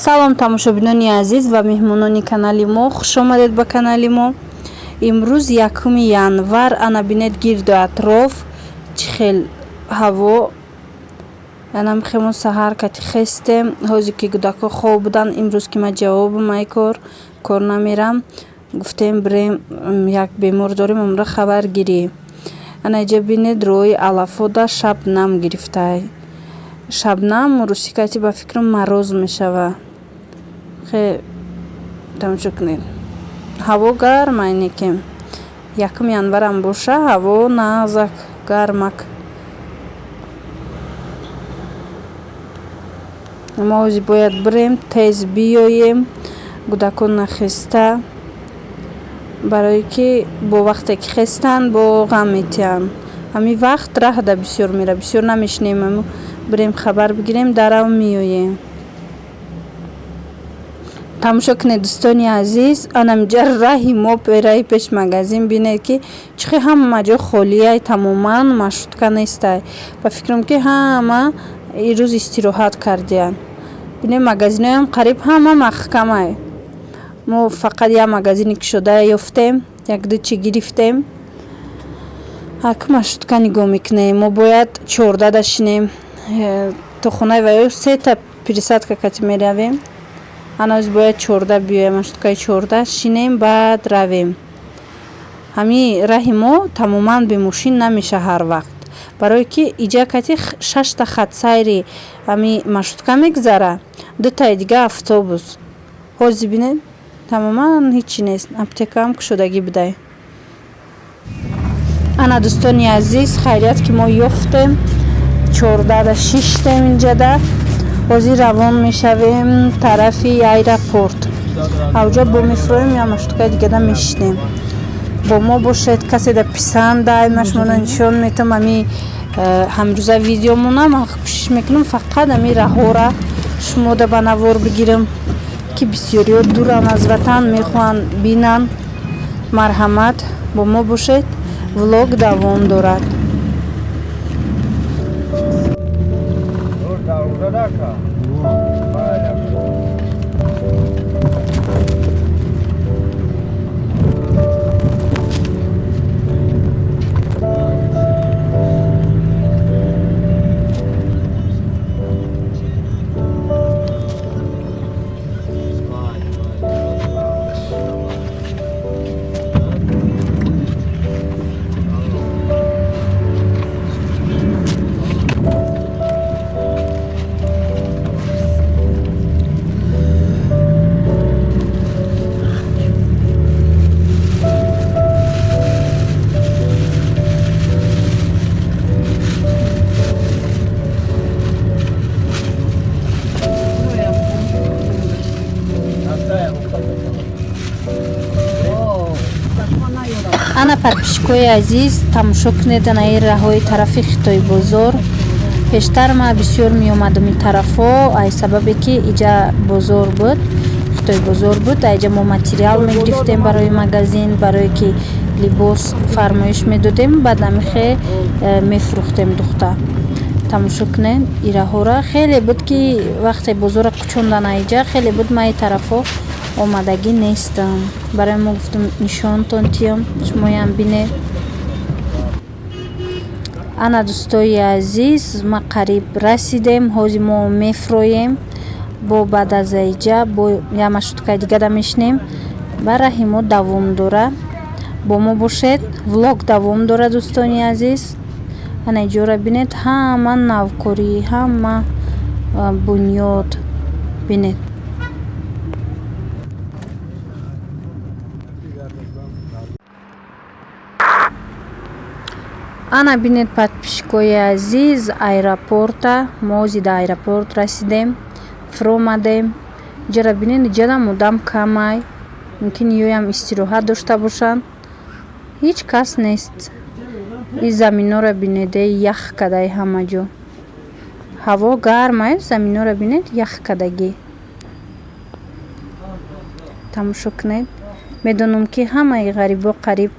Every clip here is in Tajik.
Салом, тамошобинони азиз ва меҳмонони канали мо, хуш омадед ба канали мо. Имрӯз 1 январ. Ана бинед, гирду атроф чӣ хел ҳаво. Анам хемо саҳар кати хестем, ҳозе ки кӯдакҳо хоб буданд. Имрӯз ки ман ҷавобам ай кор намерам, гуфтем бирем, як бемор дорем, умра хабаргирӣ. Ана иҷа бинед, роҳи алафода шабнам гирифтай. Шабнам русӣ кати ба фикрам мороз мешава. Хе тамошо кунед, ҳаво гарм айне ки 1 январам боша, ҳаво нағзак гармак. Мо ҳозир бояд бирем, тез биёем, кӯдакон нахеста, барое ки бо вақте ки хестанд, бо ғам метиҳанд. Ҳамин вақт раҳда бисёр мера, бисёр намешинем, бирем хабар бигирем, дарав меоем. Тамошо кунед, дӯстони азиз, анамиҷа раҳи мо, раҳи пеш магазин, бинед ки чӣ хел ҳама ҷо холиай, тамоман маршрутка нестай. Ба фикрам ки ҳама ирӯз истироҳат кардиянд. Бинед, магазинҳоям қариб ҳама маҳкамай. Мо фақат як магазини кушода ёфтем, якду чӣ гирифтем. Ак маршрутка нигоҳ мекунем, мо бояд 14-да шинем то хонаи ваё, сета пересадка кати меравем. Ҳанӯз бояд 14 биёем, маршруткаи 14 шинем, баъд равем. Ҳамин раҳи мо тамоман бемошин намеша ҳар вақт, барое ки иҷа кати шашта хатсайри ҳамин маршрутка мегузара, дутаи дига автобус. Ҳозир бинед, тамоман ҳичи нест, аптекаам кушодагӣ будай. Ана, дӯстони азиз, хайрият ки мо ёфтем, 14-да шиштем инҷада. Ҳозир равон мешавем тарафи аэропорт, авҷо бо мефуроем, я маршруткаи дигада мешинем. Бо мо бошед, каседа писандай, ман шуморо нишон метам. Ами ҳамрӯза видеомона ман кӯшиш мекунам фақат ами раҳора шумода ба навор бигирам, ки бисёриҳо дуран аз ватан, мехоҳанд бинанд. Марҳамат, бо мо бошед, влог давом дорад. Ана, подписчикои азиз, тамошо кунед, ана ин раҳои тарафи Хитойбозор. Пештар ман бисёр меомадам ин тарафҳо, ай сабабе ки иҷа бозор буд, Хитойбозор буд. Аиҷа мо материал мегирифтем барои магазин, барое ки либос фармоиш медодем, баъд амихе мефурӯхтем духта. Тамошо кунед ираҳора. Хеле буд ки вақте бозорро кӯчондан аиҷа, хеле буд ман ин тарафҳо омадагӣ нестам. Барои мо гуфтам нишонтон тиём, шумоям бинед. Ана, дӯстои азиз, ма қариб расидем. Ҳозир мо мефуроем, бо баъд аз аиҷа бо як маршруткаи дигара мешинем ва раҳи мо давом дора. Бо мо бошед, влог давом дорад, дӯстони азиз. Ана иҷора бинед, ҳама навкорӣ, ҳама бунёд бинед. Ана бинед, подписчикои азиз, аэропорта. Мо ҳозир дар аэропорт расидем, фуромадем. Иҷара бинед, иҷарам одам камай, мумкин ёям истироҳат дошта бошанд, ҳеҷ кас нест. Ин заминҳоро бинед, ях кадай ҳама ҷо, ҳаво гармай, заминҳоро бинед, ях кадагӣ. Тамошо кунед. Медонам ки ҳамаи ғарибо қариб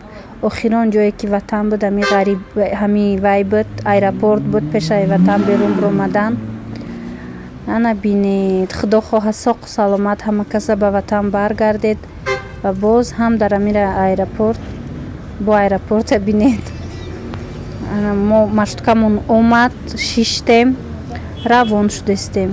охирон ҷое ки ватан буд, ҳами ғариб, ҳами вай буд, аэропорт буд, пешаи ватан берун биромадан. Ана бинед, Худо хоҳад, соқу саломат ҳама каса ба ватан баргардед ва боз ҳам дар амира аэропорт бо аэропорта бинед. Ана мо маршруткамон омад, шиштем, равон шудестем.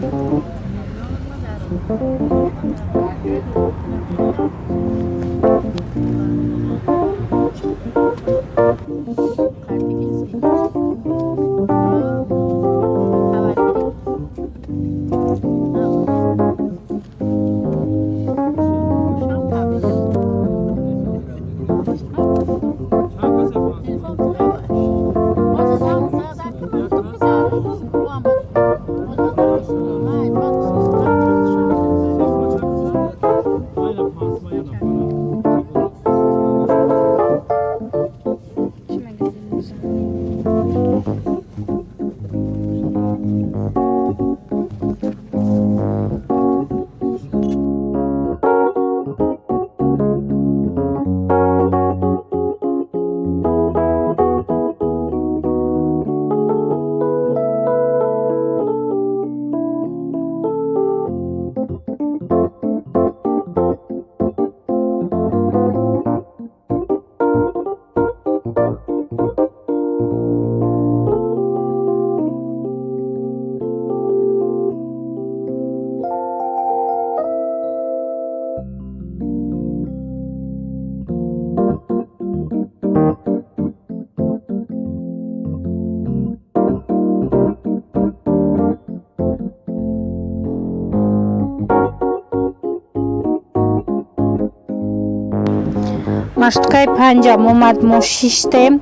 Маршруткаи панҷам омад, мо шиштем,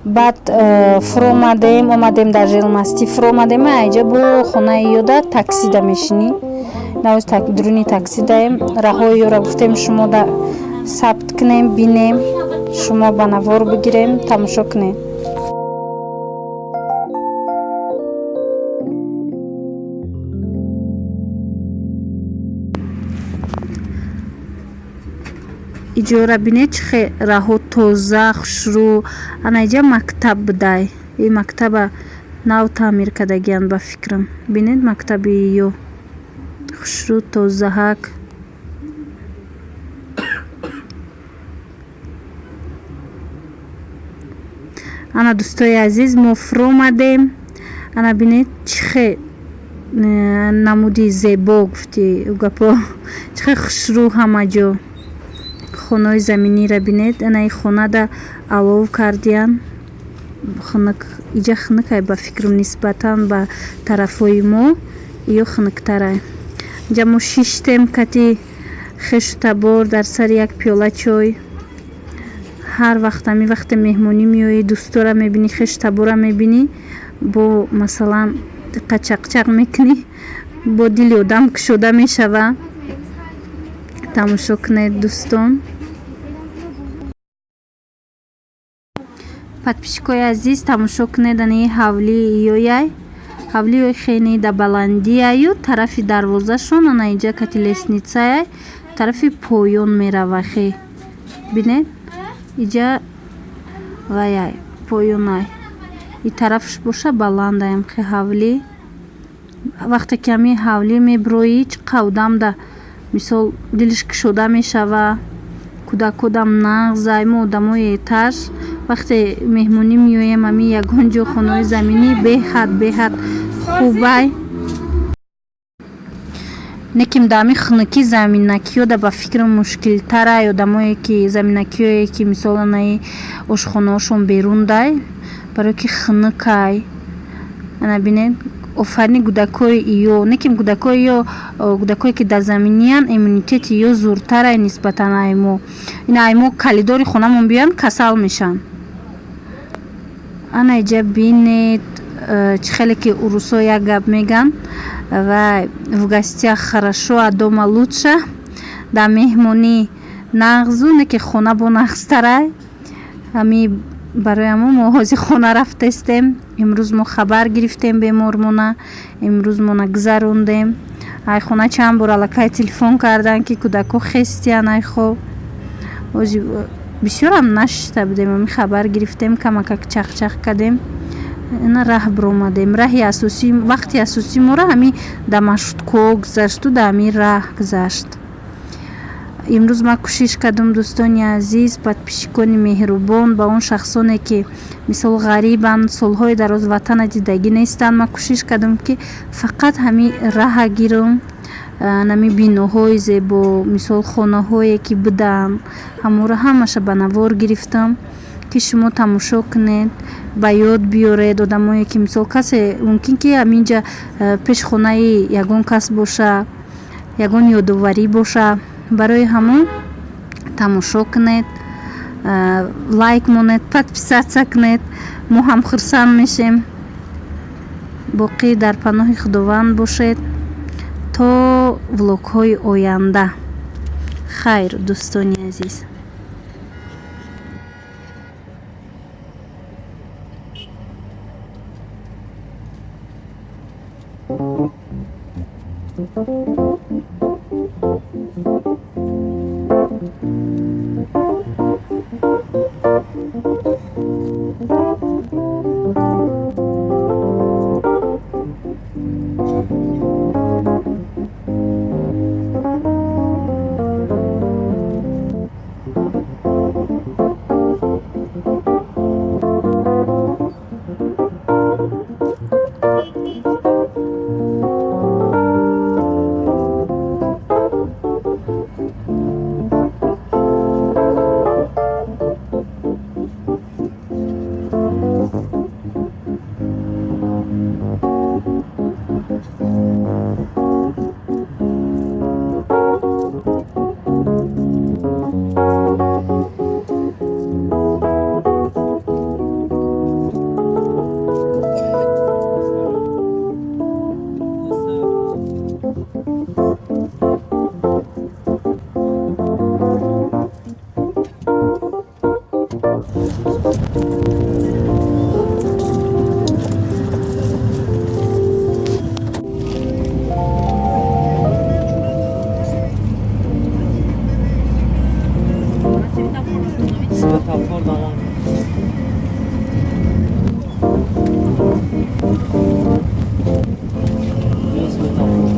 баъд фуромадем, омадем дар Жилмасти фуромадем. Айҷа бо хонаи ёда таксида мешинӣ. Навоз дуруни такси даем, раҳои ёра гуфтем, шумо да сабт кунем, бинем, шумо ба навор бигирем, тамошо кунем. Иҷора бинед, чӣ хел раҳо тоза, хушрӯ. Ана иҷа мактаб будай. И мактаба нав таъмир кардагиянд, ба фикрам. Бинед, мактаби ё хушрӯ, тозаҳак. Ана, дӯстои азиз, мо фуромадем. Ана бинед, чӣ хел намуди зебо, гуфти гапо, чӣ хел хушрӯ ҳама ҷо. Хонаҳои заминиро бинед. Ана и хонада алов кардиян, хунук. Иҷа хунукай, ба фикрам, нисбатан ба тарафҳои мо ё хунуктарай. Инҷа мо шиштем кати хешу табор дар сари як пиёла чой. Ҳар вақт ҳами вақте меҳмонӣ меоӣ, дӯстора мебинӣ, хешу табора мебинӣ, бо масалан қачақчақ мекунӣ, бо дили одам кушода мешава. Тамошо кунед, дӯстон. Подписчикои азиз, тамошо кунед, ани ҳавлии ёяй. Ҳавлиёи хеле да баландияю тарафи дарвозашон ана инҷа кати лестницаяй, тарафи поён мерава. Хе бинед, иҷа ваяй, поёнай, и тарафш боша баландаям. Хе ҳавлӣ, вақте ки ҳами ҳавлӣ мебироӣ, чӣ қа одамда мисол дилиш кушода мешава, кӯдакодам нағзай. Мо одамои этаж вақте меҳмонӣ меоем, ҳами ягон ҷо хонаҳои заминӣ беҳад беҳад хубай. Неким дар ҳами хунукӣ заминакиёда, ба фикрам, мушкилтарай. Одамое ки заминакиёе ки мисол анаи ошхонаҳошон берундай, барое ки хунукай. Ана бинед, офарини кӯдакои ё. Неким кӯдакои ё, кӯдакое ки дар заминиянд, иммунитети ё зуртарай нисбатан ай мо. Ина ай мо калидори хонамон биёянд, касал мешаванд. Ана иҷа бинед, чӣ хеле ки урусҳо як гап мегӯянд: вай, в гостях хорошо, а дома лучше. Дар меҳмонӣ нағзу, не ки хона бо нағзтарай. Ҳами барои ҳамон мо ҳозир хона рафтестем. Имрӯз мо хабар гирифтем бемормона, имрӯз мона гузарондем. Ай хона чанд бор аллакай телефон карданд, ки кӯдако хестиян. Ай хоб ҳозир бисёрам нашиста будем, ҳами хабар гирифтем, камакак чахчах кардем. Ина раҳ биромадем. Раҳи асосӣ, вақти асосии моро ҳамин дар маршруткаҳо гузашту дар ҳамин раҳ гузашт. Имрӯз ман кӯшиш кардам, дӯстони азиз, подписчикони меҳрубон, ба он шахсоне, ки мисол ғарибанд, солҳои дароз ватана дидагӣ нестанд, ман кӯшиш кардам, ки фақат ҳамин раҳа гирам, нами биноҳои зебо, мисол хонаҳое, ки буданд, ҳамонро ҳамаша ба навор гирифтам, ки шумо тамошо кунед, ба ёд биёред. Одамое, ки мисол касе мумкин, ки ҳаминҷа пеши хонаи ягон кас боша, ягон ёдоварӣ боша, барои ҳамон тамошо кунед, лайк монед, подписаться кунед, мо ҳам хурсанд мешем. Боқӣ дар паноҳи Худованд бошед то влогҳои оянда. Хайр, дӯстони азиз. Светофор давом. Светофор.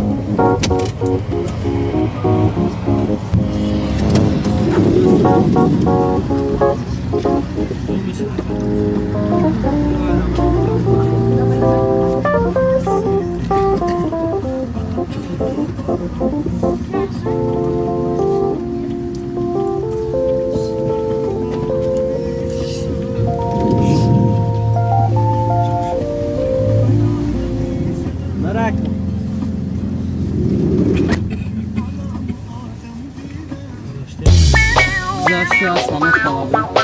Merak. Гузашти остановка.